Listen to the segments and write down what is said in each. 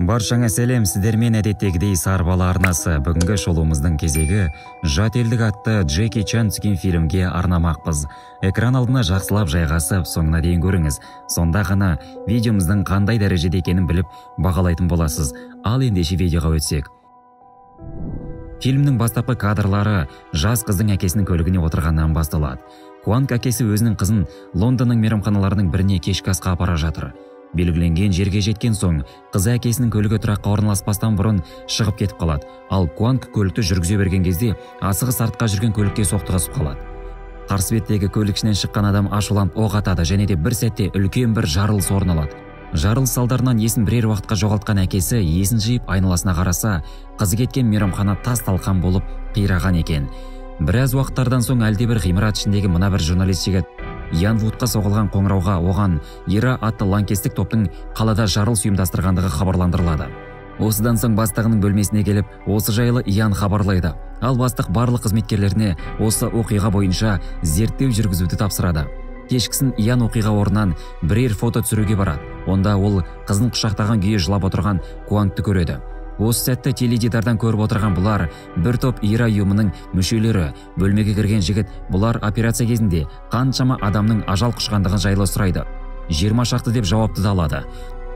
Баршаңа сәлем, сіздермен әдеттегідей Сарбала арнасы. Бүгінгі шолуымыздың кезегі «Жат елдік» атты Джеки Чан түскен фильмге арнамақпыз. Экран алдына жақсылап жайғасып, соңына дейін көріңіз. Сонда ғана видеомыздың қандай дәрежеде екенін біліп бағалайтын боласыз. Ал ендеше видеоға өтсек. Фильмнің бастапқы кадрлары жас қыздың әкесінің көлігіне отырғаннан басталады. Куанг әкесі өзінің қызын Лондонның мейрамханаларының біріне кешкі асқа апара жатыр. Белгіленген жерге жеткен соң, қызы әкесінің көлігі тұраққа орналаспастан бұрын шығып кетіп қалады. Ал Куанг көлікті жүргізе берген кезде асығыс артқа жүрген көлікке соқтығысып қалады. Қарсы беттегі көлік ішінен шыққан адам ашуланып оқ атады және де бір сәтте үлкен бір жарылыс орын алады. Жарылыс салдарынан есін бірер уақытқа жоғалтқан әкесі есін жиып айналасына қараса, қызы кеткен мейрамхана тас талқан болып қираған екен. Біраз уақыттардан соң әлдебір ғимарат ішіндегі мына бір журналист жігіт Ян Вудқа соғылған қоңырауға оған Ира атты лаңкестік топтың қалада жарылыс ұйымдастырғандығы хабарландырылады. Осыдан соң бастығының бөлмесіне келіп, осы жайлы Ян хабарлайды. Ал бастық барлық қызметкерлеріне осы оқиға бойынша зерттеу жүргізуді тапсырады. Кешкісін Ян оқиға орнынан бірер фото түсіруге барады. Онда ол қызын құшақтаған күйі жылап отырған Куангты көреді. Осы сәтті теледидардан көріп отырған бұлар бір топ Ира ұйымының мүшелері. Бөлмеге кірген жігіт бұлар операция кезінде қаншама адамның ажал құшқандығын жайлы сұрайды. 20 шақты деп жауапты да алады.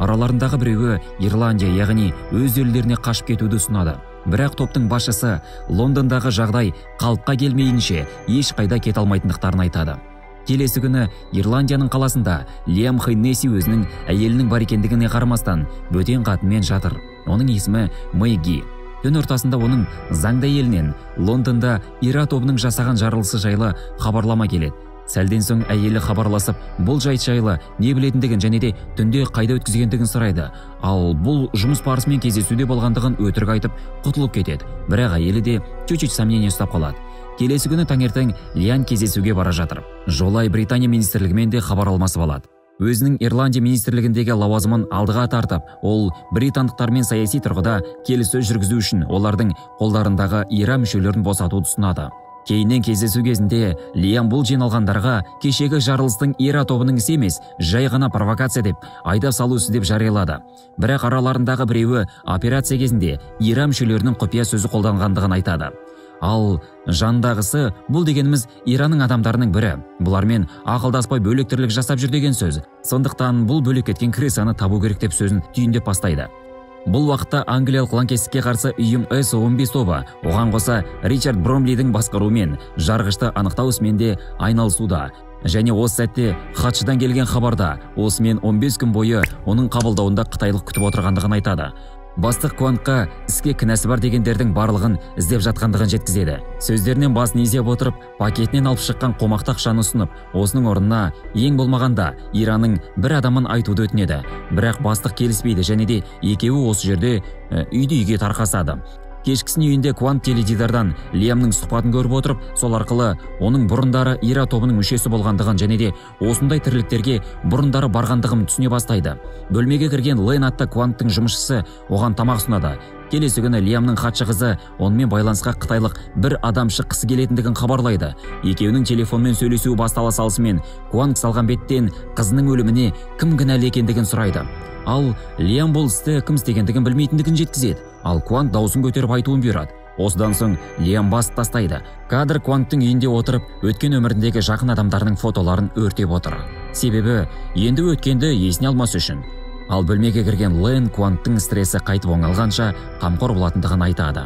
Араларындағы біреуі Ирландия, яғни өз елдеріне қашып кетуді ұсынады. Бірақ топтың басшысы Лондондағы жағдай қалыпқа келмейінше ешқайда кете алмайтындықтарын айтады. Келесі күні Ирландияның қаласында Лиам Хейнесси өзінің әйелінің бар екендігіне қарамастан бөтен қатынмен жатыр. Оның есімі Мэгги. Түн ортасында оның заңды әйелінен Лондонда Ира тобының жасаған жарылысы жайлы хабарлама келеді. Сәлден соң әйелі хабарласып, бұл жайт жайлы не білетіндігін және де түнде қайда өткізгендігін сұрайды. Ал бұл жұмыс барысымен кездесуде болғандығын өтірік айтып құтылып кетеді. Бірақ әйелі де чуть-чуть сомнение ұстап қалады. Келесі күні таңертең Лиан кездесуге бара жатыр. Жолай Британия министрлігімен де хабар алмасып алады. Өзінің Ирландия министрлігіндегі лауазымын алдыға тартып, ол британдықтармен саяси тұрғыда келіссөз жүргізу үшін олардың қолдарындағы Ира мүшелерін босатуды ұсынады. Кейіннен кездесу кезінде Лиам бұл жиналғандарға кешегі жарылыстың Ира тобының ісі емес, жай ғана провокация деп, айдап салу ісі деп жариялады. Бірақ араларындағы біреуі операция кезінде Ира мүшелерінің құпия сөзі қолданғандығын айтады. Ал жандағысы бұл дегеніміз Ираның адамдарының бірі. Бұлармен ақылдаспай бөлек тірлік жасап жүр деген сөз. Сондықтан бұл бөлек кеткен крысаны табу керек деп сөзін түйіндеп бастайды. Бұл уақытта англиялық лаңкестікке қарсы ұйым S-15 тобы, оған қоса Ричард Бромлидің басқаруымен жарғышты анықтау ісімен де айналысуда. Және осы сәтте хатшыдан келген хабарда осымен 15 күн бойы оның қабылдауында қытайлық күтіп отырғандығын айтады. Бастық Куангқа іске кінәсі бар дегендердің барлығын іздеп жатқандығын жеткізеді. Сөздерінен басын изеп отырып, пакетінен алып шыққан қомақты ақшаны ұсынып, осының орнына ең болмағанда Иранның бір адамын айтуды өтінеді. Бірақ бастық келіспейді және де екеуі осы жерде үйді үйге тарқасады. Кешкісін үйінде Куанг теледидардан Лиамның сұхбатын көріп отырып, сол арқылы оның бұрындары Ира тобының мүшесі болғандығын және де осындай тірліктерге бұрындары барғандығын түсіне бастайды. Бөлмеге кірген Лэн атты Куангтың жұмысшысы оған тамақ ұсынады. Келесі күні Лиамның хатшы қызы онымен байланысқа қытайлық бір адам шыққысы келетіндігін хабарлайды. Екеуінің телефонмен сөйлесуі бастала салысымен Куанг салған беттен қызының өліміне кім кінәлі екендігін сұрайды. Ал Лиам бұл істі кім істегендігін білмейтіндігін жеткізеді. Ал Куанг даусын көтеріп айтуын бұйырады. Осыдан соң Лиам басып тастайды. Кадр Куангтың үйінде отырып, өткен өміріндегі жақын адамдарының фотоларын өртеп отыр. Себебі енді өткенді есіне алмас үшін. Ал бөлмеге кірген Лэн Куангтың стресі қайтып оңалғанша қамқор болатындығын айтады.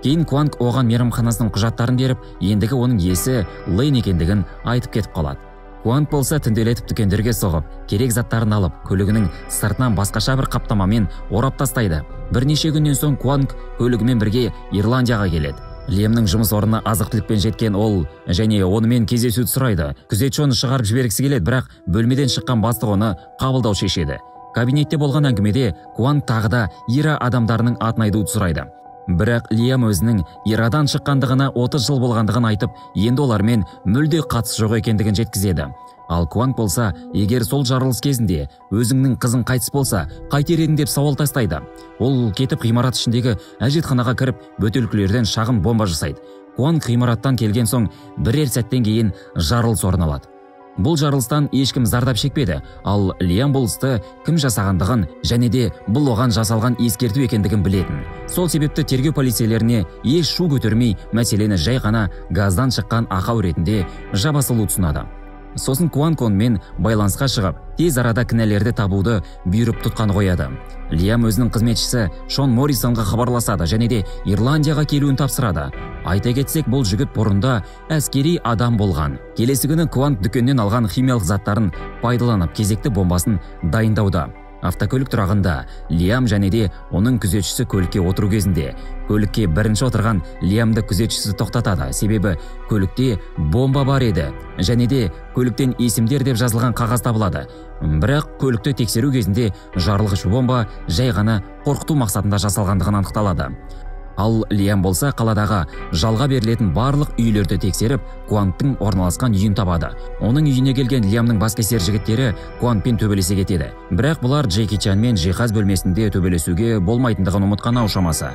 Кейін Куанг оған мейрамханасының құжаттарын беріп, ендігі оның иесі Лэн екендігін айтып кетіп қалады. Куанг болса түнделетіп дүкендерге соғып, керек заттарын алып, көлігінің сыртынан басқаша бір қаптамамен орап тастайды. Бірнеше күннен соң Куанг көлігімен бірге Ирландияға келеді. Лиамның жұмыс орнына азық-түлікпен жеткен ол және онымен кездесуді сұрайды. Күзетші оны шығарып жібергісі келеді, бірақ бөлмеден шыққан бастық оны қабылдау шешеді. Кабинетте болған әңгімеде Куанг тағы да Ира адамдарының атын айтуды сұрайды. Бірақ Лиам өзінің Ирадан шыққандығына 30 жыл болғандығын айтып, енді олармен мүлде қатысы жоқ екендігін жеткізеді. Ал Куанг болса, егер сол жарылыс кезінде өзіңнің қызың қайтыс болса, қайтер едің деп сауал тастайды. Ол кетіп ғимарат ішіндегі әжетханаға кіріп, бөтелкелерден шағын бомба жасайды. Куанг ғимараттан келген соң бірер сәттен кейін жарылыс орын алады. Бұл жарылыстан ешкім зардап шекпеді, ал Лиам бұл істі кім жасағандығын және де бұл оған жасалған ескерту екендігін білетін. Сол себепті тергеу полицейлеріне еш шу көтермей, мәселені жай ғана газдан шыққан ақау ретінде жаба салу ұсынады. Сосын Куанг онымен байланысқа шығып, тез арада кінәлерді табуды бұйырып тұтқан қояды. Лиам өзінің қызметшісі Шон Моррисонға хабарласады және де Ирландияға келуін тапсырады. Айта кетсек, бұл жігіт бұрында әскери адам болған. Келесі күні Куанг дүкеннен алған химиялық заттарын пайдаланып, кезекті бомбасын дайындауда. Автокөлік тұрағында Лиам және де оның күзетшісі көлікке отыру кезінде көлікке бірінші отырған Лиамды күзетшісі тоқтатады. Себебі көлікте бомба бар еді және де көліктен есімдер деп жазылған қағаз табылады. Бірақ көлікті тексеру кезінде жарылғыш бомба жай ғана қорқыту мақсатында жасалғандығын анықталады. Ал Лиам болса қаладағы жалға берілетін барлық үйлерді тексеріп, Куангтың орналасқан үйін табады. Оның үйіне келген Лиамның баскесер жігіттері Куангпен төбелесе кетеді. Бірақ бұлар Джеки Чанмен жиһаз бөлмесінде төбелесуге болмайтындығын ұмытқан ау шамасы.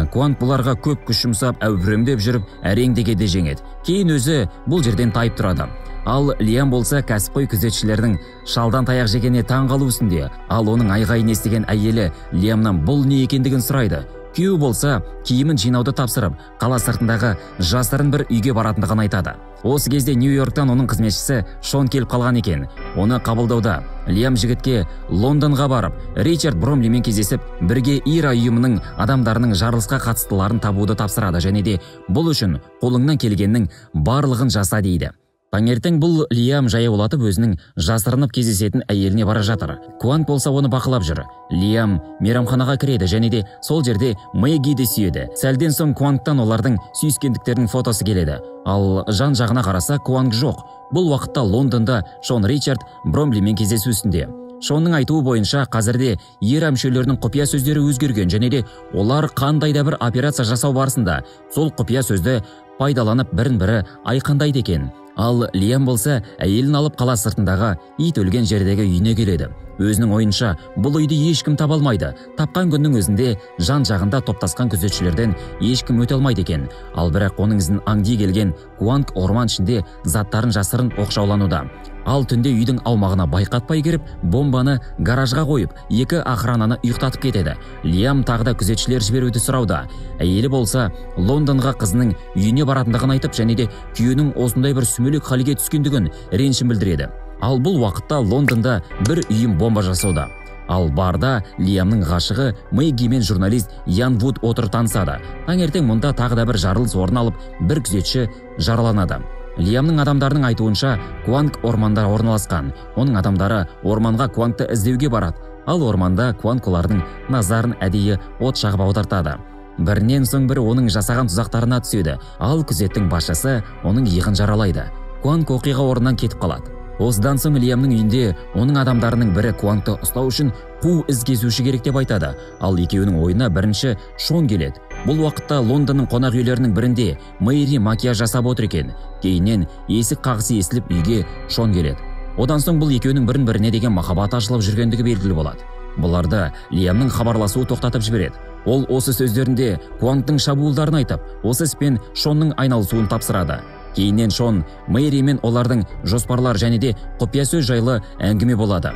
Куанг бұларға көп күш жұмсап, әупіремдеп жүріп, әрең дегенде жеңеді. Кейін өзі бұл жерден тайып тұрады. Ал Лиам болса кәсіпқой күзетшілердің шалдан таяқ жегеніне таң қалу үстінде. Ал оның айғайын естіген әйелі Лиамнан бұл не екендігін сұрайды. Күйеуі болса киімін жинауды тапсырып, қала сыртындағы жасырын бір үйге баратындығын айтады. Осы кезде Нью-Йорктан оның қызметшісі Шон келіп қалған екен. Оны қабылдауда Лиам жігітке Лондонға барып, Ричард Бромлимен кездесіп, бірге ИРА ұйымының адамдарының жарылысқа қатыстыларын табуды тапсырады және де бұл үшін қолыңнан келгеннің барлығын жаса дейді. Таңертең бұл Лиам жаяулатып өзінің жасырынып кездесетін әйеліне бара жатыр. Куанг болса оны бақылап жүр. Лиам мейрамханаға кіреді және де сол жерде Мэггиді сүйеді. Сәлден соң Куангтан олардың сүйіскендіктерінің фотосы келеді. Ал жан жағына қараса Куанг жоқ. Бұл уақытта Лондонда Шон Ричард Бромлимен кездесу үстінде. Шонның айтуы бойынша қазірде ИРА мүшелерінің құпия сөздері өзгерген және де олар қандай да бір операция жасау барысында сол құпия сөзді пайдаланып бірін-бірі айқындайды екен. Ал Лиам болса әйелін алып қала сыртындағы ит өлген жердегі үйіне келеді. Өзінің ойынша бұл үйді ешкім таба алмайды. Тапқан күннің өзінде жан жағында топтасқан күзетшілерден ешкім өте алмайды екен. Ал бірақ оның ізін аңди келген Куанг орман ішінде заттарын жасырын оқшаулануда. Ал түнде үйдің аумағына байқатпай кіріп, бомбаны гаражға қойып, екі охрананы ұйықтатып кетеді. Лиам тағы да күзетшілер жіберуді сұрауда. Әйелі болса Лондонға қызының үйіне баратындығын айтып, және де күйеуінің осындай бір сүмелек халге түскендігін ренішін білдіреді. Ал бұл уақытта Лондонда бір үйім бомба жасауда. Ал барда Лиамның ғашығы Мэгги мен журналист Ян Вуд отырып танысады. Таңертең мұнда тағы да бір жарылыс орын алып, бір күзетші жараланады. Лиамның адамдарының айтуынша Куанг орманда орналасқан. Оның адамдары орманға Куангты іздеуге барады. Ал орманда Куанг олардың назарын әдейі от жағып аудартады. Бірінен соң бірі оның жасаған тұзақтарына түседі. Ал күзеттің басшысы оның иығын жаралайды. Куанг оқиға орнынан кетіп қалады. Осыдан соң Лиамның үйінде оның адамдарының бірі Куангты ұстау үшін қу із кесуші керек деп айтады. Ал екеуінің ойына бірінші Шон келеді. Бұл уақытта Лондонның қонақ үйлерінің бірінде Мэри макияж жасап отыр екен. Кейіннен есік қағысы естіліп үйге Шон келеді. Одан соң бұл екеуінің бірін-біріне деген махаббаты ашылып жүргендігі белгілі болады. Бұларды Лиамның хабарласуы тоқтатып жібереді. Ол осы сөздерінде Куангтың шабуылдарын айтып, осы іспен Шонның айналысуын тапсырады. Кейіннен Шон Мэри мен олардың жоспарлар және де құпия сөз жайлы әңгіме болады.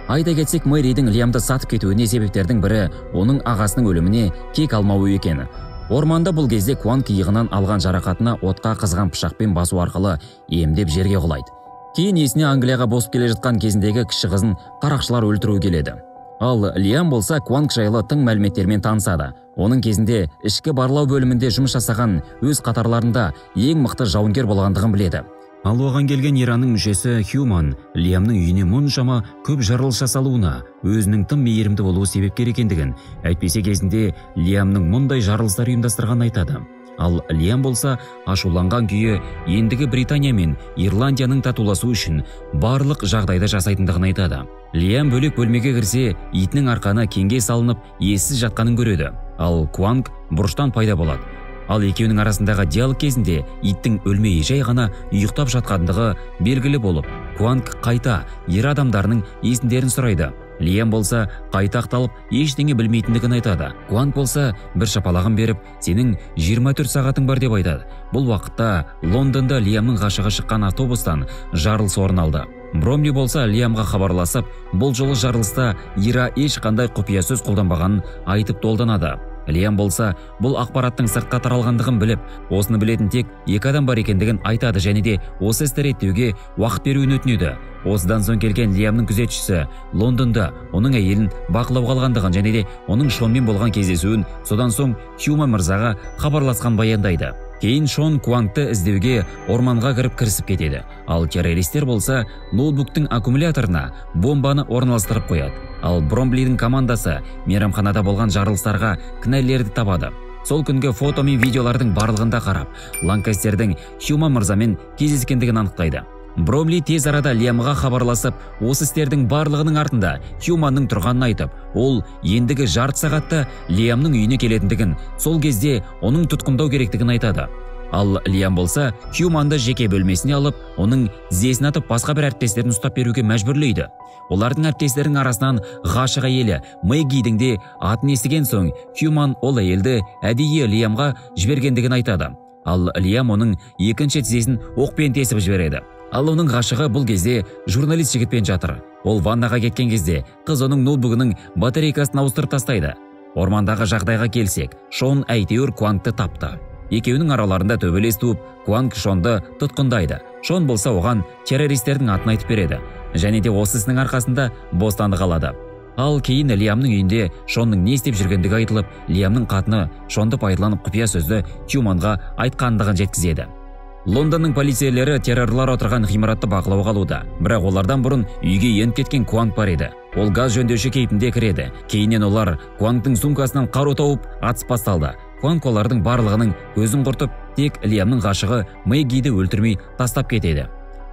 Айта кетсек, Мэридің Лиамды сатып кетуіне себептердің бірі оның ағасының өліміне кек алмауы екен. Орманда бұл кезде Куанг иығынан алған жарақатына отқа қызған пышақпен басу арқылы емдеп жерге құлайды. Кейін есіне Англияға босып келе жатқан кезіндегі кіші қызын қарақшылар өлтіруі келеді. Ал Лиам болса Куанг жайлы тың мәліметтермен танысады. Оның кезінде ішкі барлау бөлімінде жұмыс жасаған өз қатарларында ең мықты жауынгер болғандығын біледі. Ал оған келген Иранның мүшесі Хьюман Лиамның үйіне мұншама көп жарылыс жасалуына өзінің тым мейірімді болуы себепкер екендігін, әйтпесе кезінде Лиамның мұндай жарылыстар ұйымдастырғанын айтады. Ал Лиам болса ашуланған күйі ендігі Британия мен Ирландияның татуласуы үшін барлық жағдайды жасайтындығын айтады. Лиам бөлек бөлмеге кірсе, итінің арқаны кеңге салынып, ессіз жатқанын көреді. Ал Куанг бұрыштан пайда болады. Ал екеуінің арасындағы диалог кезінде иттің өлмей жай ғана ұйықтап жатқандығы белгілі болып, Куанг қайта ер адамдарының есімдерін сұрайды. Лиам болса қайта ақталып ештеңе білмейтіндігін айтады. Куанг болса бір шапалағын беріп, сенің 24 сағатың бар деп айтады. Бұл уақытта Лондонда Лиамның ғашығы шыққан автобустан жарылыс орын алды. Бромли болса Лиамға хабарласып, бұл жолы жарылыста Ира ешқандай құпия сөз қолданбағанын айтып долданады. Лиам болса бұл ақпараттың сыртқа таралғандығын біліп, осыны білетін тек екі адам бар екендігін айтады және де осы істі реттеуге уақыт беруін өтінеді. Осыдан соң келген Лиамның күзетшісі Лондонда оның әйелін бақылауға алғандығын және де оның Шонмен болған кездесуін, содан соң Хьюман мырзаға хабарласқан баяндайды. Кейін Шон Куангты іздеуге орманға кіріп кірісіп кетеді. Ал террористер болса ноутбуктың аккумуляторына бомбаны орналастырып қояды. Ал Бромблидің командасы мейрамханада болған жарылыстарға кінәлілерді табады. Сол күнгі фото мен видеолардың барлығында қарап, Ланкастердің Хьюман мырзамен кездескендігін анықтайды. Бромли тез арада Лиамға хабарласып, осы істердің барлығының артында Хьюманның тұрғанын айтып, ол ендігі жарты сағатта Лиамның үйіне келетіндігін, сол кезде оның тұтқындау керектігін айтады. Ал Лиам болса Хьюманды жеке бөлмесіне алып, оның тізесін атып басқа бір әріптестерін ұстап беруге мәжбүрлейді. Олардың әріптестерінің арасынан ғашық әйелі Мэггидің де атын естіген соң, Хьюман ол әйелді әдейі Лиамға жібергендігін айтады. Ал Лиам оның екінші тізесін оқпен тесіп жібереді. Ал оның ғашығы бұл кезде журналист жігітпен жатыр. Ол ваннаға кеткен кезде қыз оның ноутбугының батарейкасын ауыстырып тастайды. Ормандағы жағдайға келсек, Шон әйтеуір Куангты тапты. Екеуінің араларында төбелес туып, Куанг Шонды тұтқындайды. Шон болса оған террористердің атын айтып береді. Және де осы ісінің арқасында бостандық алады. Ал кейін Лиамның үйінде Шонның не істеп жүргендігі айтылып, Лиамның қатыны Шонды пайдаланып құпия сөзді Хьюманға айтқандығын жеткізеді. Лондонның полицейлері террорлар отырған ғимаратты бақылауға алуда. Бірақ олардан бұрын үйге еніп кеткен Куанг бар еді. Ол газ жөндеуші кейпінде кіреді. Кейіннен олар Куангтың сумкасынан қару тауып, атыс басталды. Куанг олардың барлығының көзін құртып, тек Лиамның ғашығы Мэггиді өлтірмей тастап кетеді.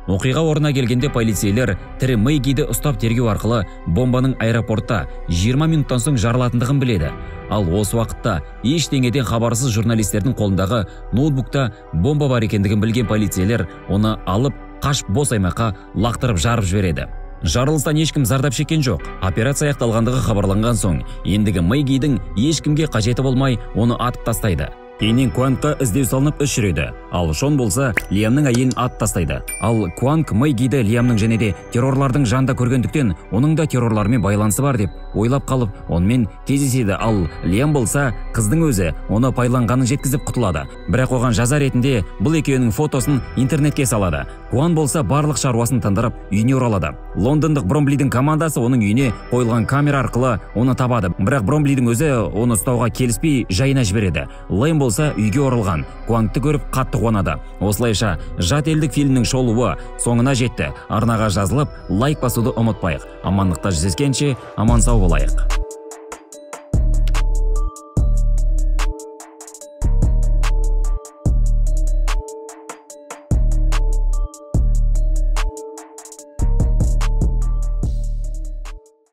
Оқиға орнына келгенде полицейлер тірі Мэггиді ұстап тергеу арқылы бомбаның аэропортта 20 минуттан соң жарылатындығын біледі. Ал осы уақытта ештеңеден хабарсыз журналистердің қолындағы ноутбукта бомба бар екендігін білген полицейлер оны алып қашып бос аймаққа лақтырып жарып жібереді. Жарылыстан ешкім зардап шеккен жоқ. Операция аяқталғандығы хабарланған соң, ендігі Мэггидің ешкімге қажеті болмай, оны атып тастайды. Кейіннен Куангқа іздеу салынып іс жүреді. Ал Шон болса Лиамның әйелін атып тастайды. Ал Куанг Мэггиді Лиамның және де террорлардың жанында көргендіктен, оның да террорлармен байланысы бар деп ойлап қалып, онымен кездеседі. Ал Лиам болса қыздың өзі оны пайдаланғанын жеткізіп құтылады. Бірақ оған жаза ретінде бұл екеуінің фотосын интернетке салады. Куан болса барлық шаруасын тындырып үйіне оралады. Лондондық Бромблидің командасы оның үйіне қойылған камера арқылы оны табады. Бірақ Бромблидің өзі оны ұстауға келіспей жайына жібереді. Лэйн болса үйге оралған Куангты көріп қатты қуанады. Осылайша жат елдік фильмнің шолуы соңына жетті. Арнаға жазылып, лайк басуды ұмытпайық. Амандықта жүздескенше аман сау болайық.